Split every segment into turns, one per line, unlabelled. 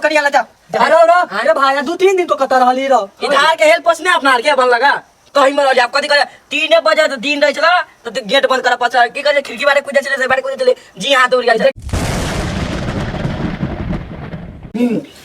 कनिया ला जाओ।
अरे रे अरे भाई, 2-3 दिन तो कतऽ रहली रह।
इधार के हेल्प पोस ने अपना आर के बन लगा कहीं मर जाब कथी करे 3 बजे तो दिन रहे छला तो गेट बंद कर पछा की करे खिड़की बारे कूदे चले से बारे कूदे चले जी हाथ उड़ गेल।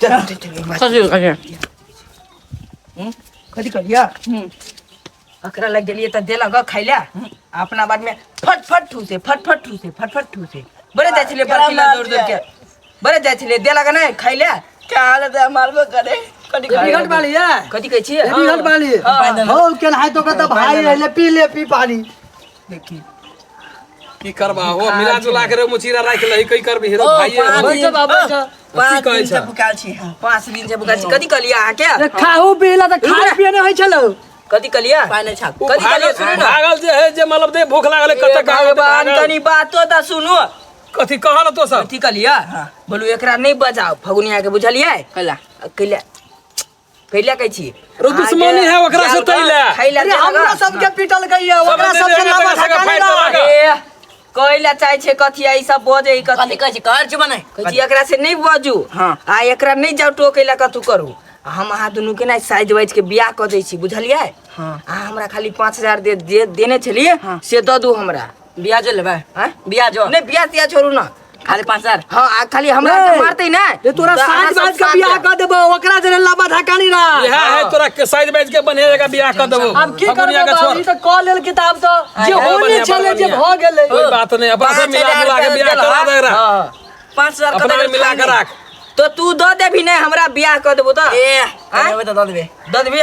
चल चल। कथी कहलियै? अकरा लग गेलियै तऽ देलक खैला, अपना बाद में फट फट ठूसे, फट फट ठूसे, फट फट ठूसे। बड़े जाइ छलियै बर्फी ला दौड़ दौड़ के, बड़े जाइ छलियै। देलक नहि खैला।
क्या हालत है मारबो करे कथी
ये बिघट वाली है।
कथी कहै छियै?
ये बिघट वाली हो केना है तो कहता भाई अइले पी ले, पी पानी।
देखी।
की करबा हो, मिला जुला के रे मुचीरा राख लही, कई करबी हीरो भाई।
बैठ जा, बैठ जा।
5
कहै
दिन से
छह?
भुकाल छी। हाँ।
5 दिन से भुखाल छी। कथी कहलियै अहाँके?
अरे खाहू पी ला तऽ खाए पिए नहि होइ छलो।
कथी कहलियै?
पानी छाप।
उ
कथी कहलियै?
भागल
सुनू ने।
भागल जे है जे मतलब दे भूख लागल है, कते कहाँ
भगवान, कनी बातो तऽ सुनू।
कथी कह न तो सब।
कथी कहलियै? बोलू, एकरा नहि बजाउ फगुनिया के, बुझलियै?
कैला?
कैला कैला कहै छी?
रो दुश्मनी है ओकरा से तैला।
खैला।
अरे हमरो सबके पिटल गई है, ओकरा
सब
सबसे
दे
लावा
देगा,
धक्का नहीं
फाइट
रहा।
लगा।
ए, कैला चाहै छै कथी ई सब बजै कथी?
कथी कहै छी कर छी बनै?
कहै छी एकरा से नहि बजू।
हाँ।
आ एकरा नहि जाउ टोकै ला, कथू करू। आ हम अहाँ दुनू के ने साइज वाइज के बियाह कऽ दै छी, बुझलियै?
हाँ।
अहाँ हमरा खाली 5000 दे दे देने छलियै।
हाँ।
से दऽ दू हमरा।
बियाह जो लेबै?
आँय?
बियाह जो।
नहि, बियाह तियाह छोड़ू ने।
खाली 5000?
हाँ, आ खाली हमरा
नहीं।
के मारतै ने
रे तोरा
तऽ अहाँ
साँझ
सब
बाज के
साथ
बियाह
जायब।
कऽ देबो, ओकरा जरे लाबा धक्का नहीं रहा।
इहा है तोरा के साइज बाइज के बढ़िया जगह बियाह कर देबो।
आब की
फगुनिया
करबो
के
बाबू,
छोड़।
ई तऽ कऽ लेल किताब तऽ जे
हाँ,
होनी
बढ़िया,
छलै जे
बढ़िया।
भऽ गेलै।
कोई बात नहीं, अपना सब मिला जुला के बियाह करा दे रहा।
हाँ।
5000?
अपना में मिला के राख।
तो तू दऽ देबही ने हमरा, बियाह कऽ देबो तऽ?
ए।
आँय?
देबै तऽ दऽ देबै।
दऽ देबही?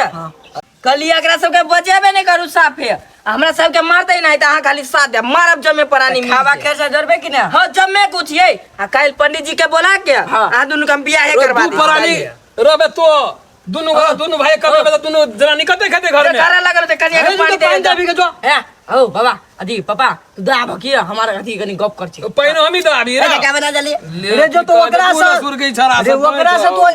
कहली एकरा सबके बजेबे नहि करू साफे। हमरा सबके मारतै नहि तऽ अहाँ खाली साथ देब, मारब जमे परानी मिल
खावा
के।
के से जरबे कि ना?
हाँ, जमे कुछ ये। आ काल्हि पंडित जी के बोला के
हाँ।
अहाँ दुनू के हम बियाहे
रो
करवा
दू
दी।
प्राणी रहबे तो दुनू दुनू भाई करबे तऽ दुनू जनानी कते खेते घर में?
करे लगल तऽ कनिया के पानी दे।
पानि देबी के जो।
ए औ बाबा, अथी पापा, तू दा भकिए हमार अथी कनी गप कर छी।
पानि हमी दऽ आबी
ए का बना जल्दी।
रे जो तो ओकरा से
सुर गई छड़ा।
रे ओकरा से तो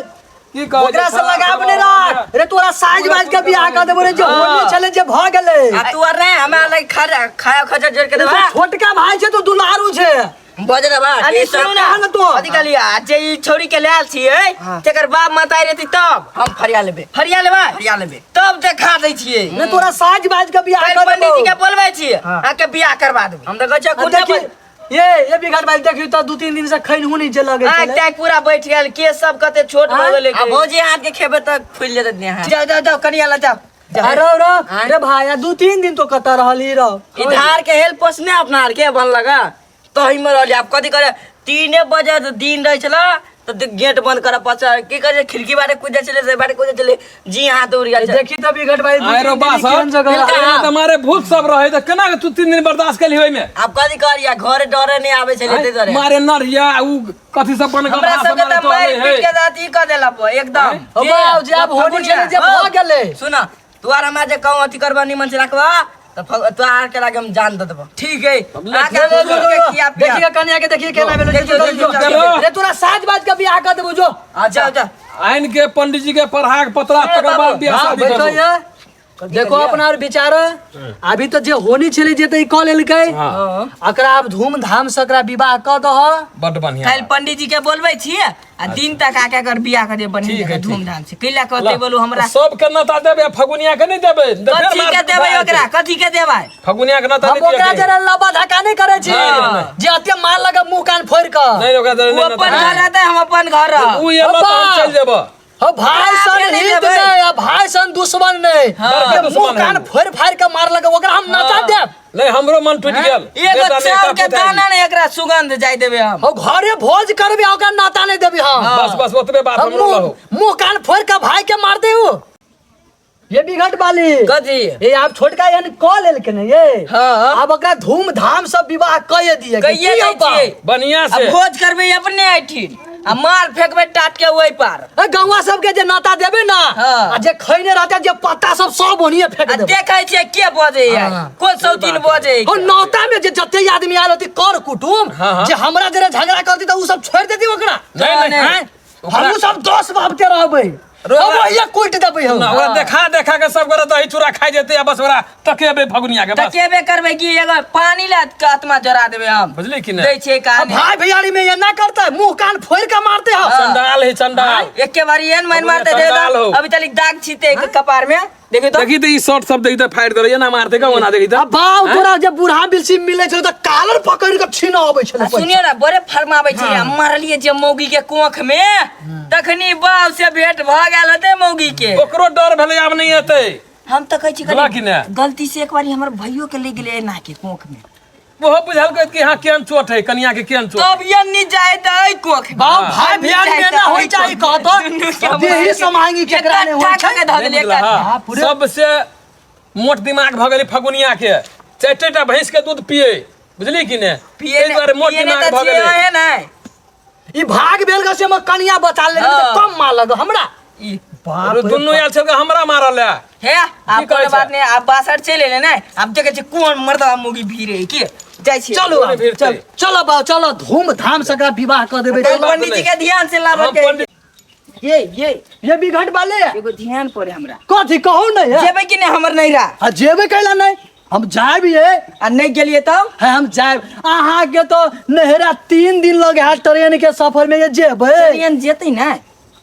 की कहै
ओकरा से लगाव नहि राख। रे तोरा साइज बाज के बियाह कऽ देबो रे, जे होनी छलै जे भऽ गेलै।
आ तू आर नहीं हमरा लग खा खाया खर्चा जोड़ के
रे
देबा।
तो छोटका भाई छै, तो दुलारू छै।
बजे देबा।
अरे सुनू ने।
कह ने तो।
कथी कहलियै? आ जे ई छौड़ी के लायल छियै तेकर बाप मताई रहती तब
हम फरिया लेबे।
फरिया लेबै।
फरिया लेबे।
तब देखा दै छियै।
रे तोरा साइज बाज के बियाह
काल्हि
कऽ
पंडित जी
देबो।
के बोलबै छियै, अहाँके बियाह करवा देबै।
हम तऽ कहै छियै
आ
कोन।
देखी ये बिघट भाई, देखी तऽ 2-3 दिन से खैन हुनी जे लगे
आँख
छलै।
ताँख पूरा बैठ गेल, केस सब कते छोट भऽ गेलै।
आ भौजी हाथ के खेबे तऽ फुलि जेतै नेहा।
जाओ जाओ जाओ, कनिया ला जाओ जाओ।
अरे रे रे भाई, आ 2-3 दिन तो कतऽ रहली रह?
इधार के हेल्प पोस ने अपना आर के बन लगा तही में रहली। आब कथी करे 3 बजे तो दिन रहे छला तो गेट बंद कर पछा की करे खिड़की बारे कूदे चले से बारे कूदे चले जी हाथ उड़ गेल।
देखी तऽ बिघट भाई, दू
आयरो
तीन दिन
बास
केहन जगह।
तऽ मारे भूत सब रहे तऽ केना के तू 3 दिन बर्दाश्त केलही ओहिमे?
आब कथी करिया, घरे डरे नहीं आवे छले ते डरे।
मारे नरिया उ कथी सब बन
हमरा सबके तऽ मारि पीट के अथी कऽ देलक एकदम।
हो बाउ, जे आब होनी छलै जे भऽ गेलै।
सुन, तू आर हमरा जे कहूँ अथी करबा निमन से रखबा तऽ तू आर के लागे हम जान दऽ देबो।
ठीक है।
ले,
आके हम दुनू के खिया पिया।
देखिए कनिया के, देखिए केना भेलो।
देखियो,
जो,
देखियो,
जो,
देखियो।
रे तोरा साँझ बाज के बियाह कऽ देबो जो।
जाओ जाओ।
आइन के पंडित जी के पढ़ा के पतरा तकर बाद बियाह
हाँ,
शादी
बैठो
करबो।
यहाँ। देखो अपना आर विचार, अभी तऽ जे होनी छलै जे तऽ ई कऽ लेलकै।
हाँ।
एकरा आब धूमधाम से एकरा विवाह कऽ दह।
बड बढ़िया।
काल्हि पंडित जी के बोलबै छियै आ दिन तक आके अगर बियाह करे बढ़िया
ठीक है,
जकाँ
ठीक।
धूमधाम से। कैला कहतै बोलू हमरा?
सबके नता देबै, फगुनिया के नहि देबै? फेर
कथी
मार
के देबै ओकरा? कथी के देबै?
फगुनिया के नता
हम
नहि
ओकरा
दिअ।
जरा लबा धक्का नहि करै छी
नहि, नहि।
जे एते मार लगे मुंह कान फोड़ि कऽ।
नहि, ओकरा जरा
ओ
नहि
अपन
नता।
घर रहतै, हम अपन घर रहब।
उ एलो तऽ हम चलि जेबो।
हो भाई सन
नहीं
हित
देबै।
नहीं आ भाई सन दुश्मन नहीं।
बड़का
जे
दुश्मन
मुंह कान
है।
फोड़ फाड़ के मार लगे ओकरा हम नचा देब।
नहीं, हमरो मन टूटि गेल।
एगो
बेटा नहि,
चाउर के
एकटा पुतहु।
दाना ने एकरा सुगंध जाय देबै हम।
हो घरे भोज करबे, ओकरा नाता नहीं देबी हम।
बस बस, ओतबे बात
हम
हमरो
मुंह
लहो।
मुंह कान फोड़ के भाई के मार दे ये बिघट वाली।
कथी?
ये आप छोटका एहन कऽ लेलकै ने ये।
हाँ।
आब ओकरा धूमधाम से विवाह कए दिए।
कहिए दै छियै।
बढ़िया
आ
से
भोज करबै अपने एहिठिन आ माल फेंकबै टाट के ओहि पार।
गौवा सबके जे नाता देबे ना।
हाँ।
आ जे खैने रहते जे पत्ता सब सब ओनिये फेंक
आ
देबे।
देखै छियै के बजैया।
हाँ।
कोन सौतीन बजै?
और नौता में जे जते आदमी आयल होती कर कुटुम
हाँ, हाँ।
जे हमरा जरे झगड़ा करती तऽ उ सब छोड़ देती ओकरा।
नहीं, नहीं।
आँय? हमहूँ सब 10 बाप के रहबै। हम ओहिया कुटि देबै हम।
ना ओकरा देखा देखा के सब गोरा दही चूड़ा खाइ जेतै आ बस ओकरा तकेबे फगुनिया के बस।
तकेबे करबै कि एगो पानी ला के आत्मा जरा देबै हम।
बुझली कि नहीं?
दै छियै कहानी।
भाई भैयारी में ये ना करते, मुंह कान फोड़ के मारते हो।
चंडाल है चंडाल।
एके बारी एहन माइन मारते
चंडाल
दे
हो।
अभी तलिक दाग छिते के कपार में। देखियो तो।
देखी तो ई शर्ट सब देखी तो फाड़ देले, एना मारते का ओना देखी तो।
आ बाप तोरा जब बूढ़ा बिलसी मिले छलै त कालर पकड़ के छीन अबै छलै।
आ सुनियो ना, बड़े फरमाबै छलै, आ मारलियै जे मौगी के कोख में, तखनी बाप से भेंट भ गेल होतै मौगी के।
ओकरो डर भेलै आब नहीं एतै।
हम तऽ कहै छी
बुझला कि ने?
गलती से एक बारी हमर भैयो के ले गेलै एना के कोख में।
ओहो बुझलकै कि हाँ केहन चोट है, कनिया के केहन चोट।
तब ये नहीं जाए तऽ एहि कोख में।
बाप भाई भैयारी में ना होई चाही कहतो,
दुनू के
देही समांगी केकरा नहीं होई छै।
धऽ देलियै
बुझला,
एकटा।
हाँ।
पूरे-
सबसे मोट दिमाग भऽ गेलै फगुनिया के। चारि टा भैंस के दूध पिए, बुझली कि ने?
पिए
ताहि दुआरे मोट
पिए
दिमाग
तऽ
भऽ
छियै
गेलै।
ओहे नहि।
ई भाग भेल ग से हमर कनिया बचा लेलकै तऽ
हाँ।
कम मारलक हमरा।
ई
बाप
अरे
रे
दुनू आयल छल हमरा मारल है।
हे आब
की कहै
कोनो बात
छै?
नहीं, आब बासठ चलि एलै ने, आब देखै छियै कोन मर्दवा मौगी भीड़ है के जाइ छियै।
चलू आब,
भीड़
चल
छै।
चलो बाबू, चलो धूमधाम से एकरा विवाह कऽ देबै।
तैं
चलो।
पंडित जी के ध्यान से लाबऽ
हम
के।
पंडित
ये ये
ये बिघट वाले
एगो ध्यान पड़े हमरा।
कथी कहू नहीं है?
जेबै कि नहीं हमर नैहरा?
आ जेबै कैला नहीं, हम जायब ये।
आ नहीं गेलियै तब?
है हम जायब। अहाँ के तो नैहरा 3 दिन लगे है ट्रेन के सफर में, ये जेबै।
ट्रेन जेतै ने,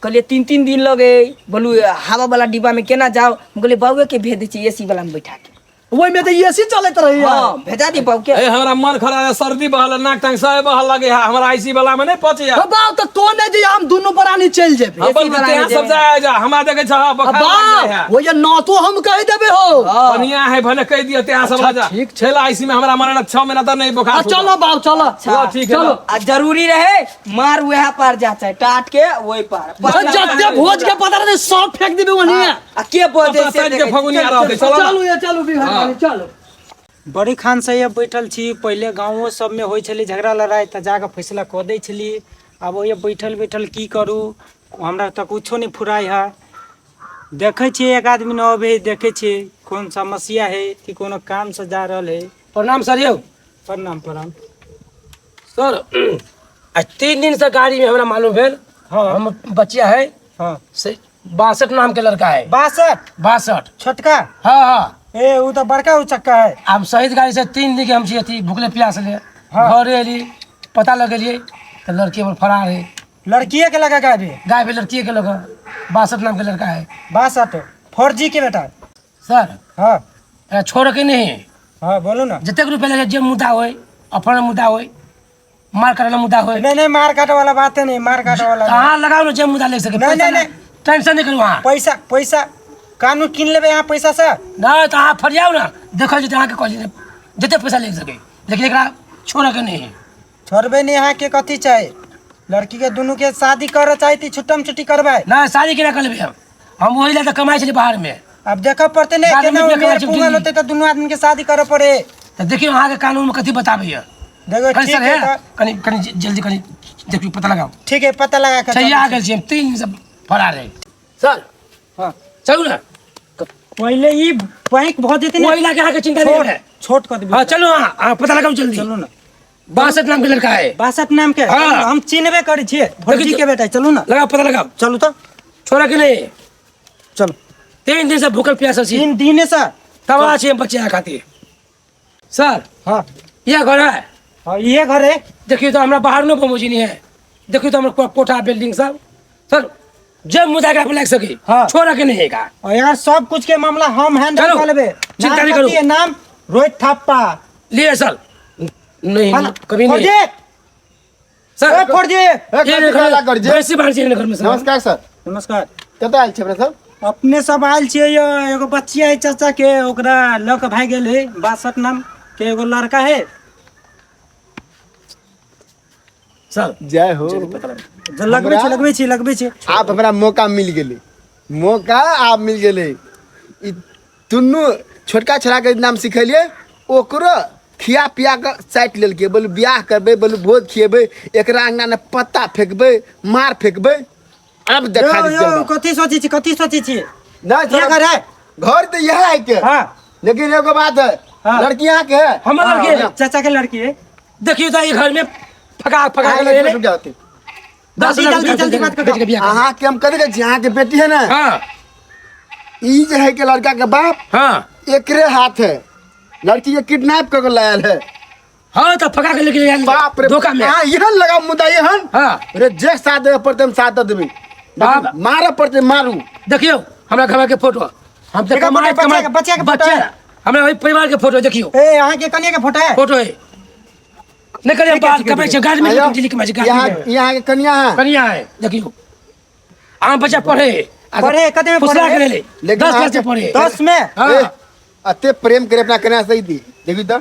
कहलियै 3-3 दिन लगे, बोलू हवा वाला डिब्बा में केना जाओ? हम कहलियै बाबुए के भेज दै छियै एसी वाला में बैठा के।
ओहिमे तऽ एसी चलैत रहैया।
हाँ, भेजा दी बाबू के।
ए हमरा मन खराब है, सर्दी बहल, नाक टांग सब बहल लगे है, हमरा आईसी वाला में नहीं पचे है।
बाप तो तो नहीं जे हम दुनू प्राणी चलि जेबै।
हम बल्कि
वाला में
तेहाँ सब
जेबै।
जाए जा, हमरा देखै छह, बोखार लाग जाइ है।
ओ ये नौतो हम कहि देबै हो।
बढ़िया है, भले कहि दिअ तेहाँ सब
अच्छा,
जा।
ठीक छै।
चल आईसी में हमरा मरल 6 महीना तक नहीं बोखार।
आ चलो बाप, चलो।
चलो, ठीक है,
चलो।
आ जरूरी रहे मार वएह पार जा चाहे टाट के ओहि पार।
जते भोज के पता रहतै सब फेंक देबै ओनिये।
आ के बजै से
साइड के
देखै छी।
फगुनिया रहतै, चलो ना।
चलू ये, चलू बिहार वाली, चलू।
बड़ी खान से बैठल छी, पहिले गाँवो सबमे होइ छलै झगड़ा लड़ाइ तऽ जाकऽ फैसला कऽ दै छलियै। आब ओहि बैठल बैठल की करू, हमरा तऽ कुछो नहि फुराइ है। देखै छियै एक आदमी न अबै है, देखै छियै कोन समस्या है कि कोनो काम से जा रहल है।
प्रणाम सर यौ।
प्रणाम प्रणाम
सर। आज 3 दिन से गाड़ी में हमरा मालूम भेल।
हाँ।
हम बच्चा है।
हाँ।
से 62 नाम के लड़का है।
62?
62।
छोटका?
हाँ हाँ।
ए वो तो बड़का उचक्का है।
हम शहीद गाड़ी से 3 दिन के हम छी अथी भूखले प्यास ले।
हाँ।
घरे एली, पता लगेलिए तो लड़की हमर फरार है।
लड़किए के लगा गाय भी?
गाय भी लड़किए के लगा, 62 नाम के लड़का है।
62 फौजी के बेटा।
सर।
हाँ।
एकरा छोड़ के नहीं।
हाँ बोलू ना।
जतेक रुपया लगे जे मुद्दा होय, अपहरण मुद्दा होय, मार काटे वाला मुद्दा होय।
नहीं नहीं, मार काटे वाला बात है नहीं, मार काटे वाला नहीं।
अहाँ लगाओ ना जे मुद्दा ले सके।
नहीं,
पैसा
नहीं,
ना, टेंशन नहीं करू अहाँ।
पैसा पैसा कानून किन लेबै अहाँ पैसा से?
नहीं तो अहाँ फरियाउ ना, देखल जेतै अहाँके कहै छै जते पैसा ले सके, लेकिन एकरा छोड़ऽ के नहीं है।
छोड़बै नहीं। अहाँके कथी चाही? लड़की के दुनू के शादी करऽ चाही ती छुट्टम छुट्टी करबै?
नहीं, शादी केना कर लेबै हम? हम वही लए तऽ कमाइ छलियै बाहर में।
अब देखऽ पड़तै ने,
बादमे
केना
देखऽ
मेयर
पड़तै।
पुंगल होतै तऽ दुनू आदमी के शादी करऽ पड़े।
तऽ देखियौ अहाँके कानून में कथी बताबैया।
देखो,
कनी
ठीक
सर
है
है,
तऽ-
कनी कनी जल्दी कनी देखियौ पता लगाओ।
ठीक है, पता लगा के
सही
चलू।
आ गेल छी हम 3 दिन से फरार है। सर।
हाँ।
चलू ना।
पहिले ई बैंक भऽ जेतै ने।
ओहि लए के अहाँके चिंता नहीं
छोट
है।
छोट कऽ देबै।
हाँ चलू अहाँ, अहाँ पता लगाउ जल्दी।
चलू ना।
62 नाम के लड़का है।
62 नाम के?
हाँ।
हम चिन्हबे करै छियै, फौजी के बेटा है, चलू ना।
लगाओ, पता लगाओ।
चलू तऽ।
छोड़ा के नहीं।
चलू।
3 दिन से भूखल प्यासल छी।
3 दिन से?
तबाह छी हम बच्चा खातिर। सर।
हाँ।
यह घर है?
हाँ, ये घर है।
देखियो तो हमरा बाहर नो पहुँची नहीं है। देखियो तो हमरा कोठा बिल्डिंग सब। सर, जे मुद्दा के लग सके।
हाँ।
छोड़ा के नहीं है का।
और यार सब कुछ के मामला हम हैंडल
चलो,
कर लेबे।
चिंता
नाम
नहीं करू।
कथी है? नाम रोहित थापा।
लिए सर। नहीं,
हाँ,
कभी नहीं।
फौजी।
सर,
ए, फौजी।
ये
ए, कथी
देखो,
कहला कर जे?
वैसे बाहर से घर में सर।
नमस्कार सर।
नमस्कार।
कतऽ आयल छी अपने सब?
अपने सब आयल छियै, यो एगो बच्ची है चाचा के, ओकरा लऽ के भागि गेल है। 62 नाम के एगो लड़का है।
सर।
जय हो।
जो लगबै छी, लगबै छी, लगबै छी।
आब हमरा मौका मिल गेलै, मौका आब मिल गेलै। ई दुनू छोटका छोड़ा के नाम सिखेलियै, ओकरो खिया पिया कऽ चाटि लेलकै। बोलू बियाह करबै, बोलू भोज खिएबै, एकरा अङ्गना ने पत्ता फेकबै, मार फेकबै। आब देखा
यौ,
दै
यौ,
छियै।
कथी सोचै छी, कथी सोचै छी?
नहीं,
ये घर है?
घर तो यह है के।
हाँ।
लेकिन एगो बात है,
हाँ।
लड़की यहाँ के है?
हमर लड़की है।
चाचा के लड़की है।
देखियो तो ई घर में फका फका
आगे
के
लड़की
ले।
रुक जाओ।
10 लाख
जल्दी, जल्दी बात करो।
बेच के बियाह कर।
अहाँ के हम कथी कहै छी, अहाँ के बेटी है ना,
हाँ
ई जे है के लड़का के बाप,
हाँ
एकरे हाथ है लड़की के किडनैप कर के लायल है।
हाँ तो फका के लेके आयल
बाप रे
धोखा में।
हाँ यहन लगा मुद्दा यहन।
हाँ।
रे जे साथ देवे पड़ते हम साथ दे देबै,
बाप।
मारे पड़ते मारू।
देखियो हमरा घर के फोटो, हम तो
देखो,
कमाए
बच्चा
कमाए
के- बच्चा के फोटो
बच्चा
है।
हमरा वही परिवार के फोटो देखियो।
ए अहाँ के कनिया के फोटो है?
फोटो है नहीं करिए
ठीक है,
बात
ठीक है,
कमाई
ठीक
छै गाड़ी में
आयो,
बिजली कमाई छै गाड़ी
यहाँ
में।
यहाँ के कन्या है।
कनिया है देखियो, आम बच्चा पढ़े
पढ़े, कते में
फुसला
पढ़े?
के ले
लेकिन
10 क्लास
अहाँके-
में पढ़े।
10 में?
हाँ।
ए, अते प्रेम करे अपना कन्या सही दी देखी तो।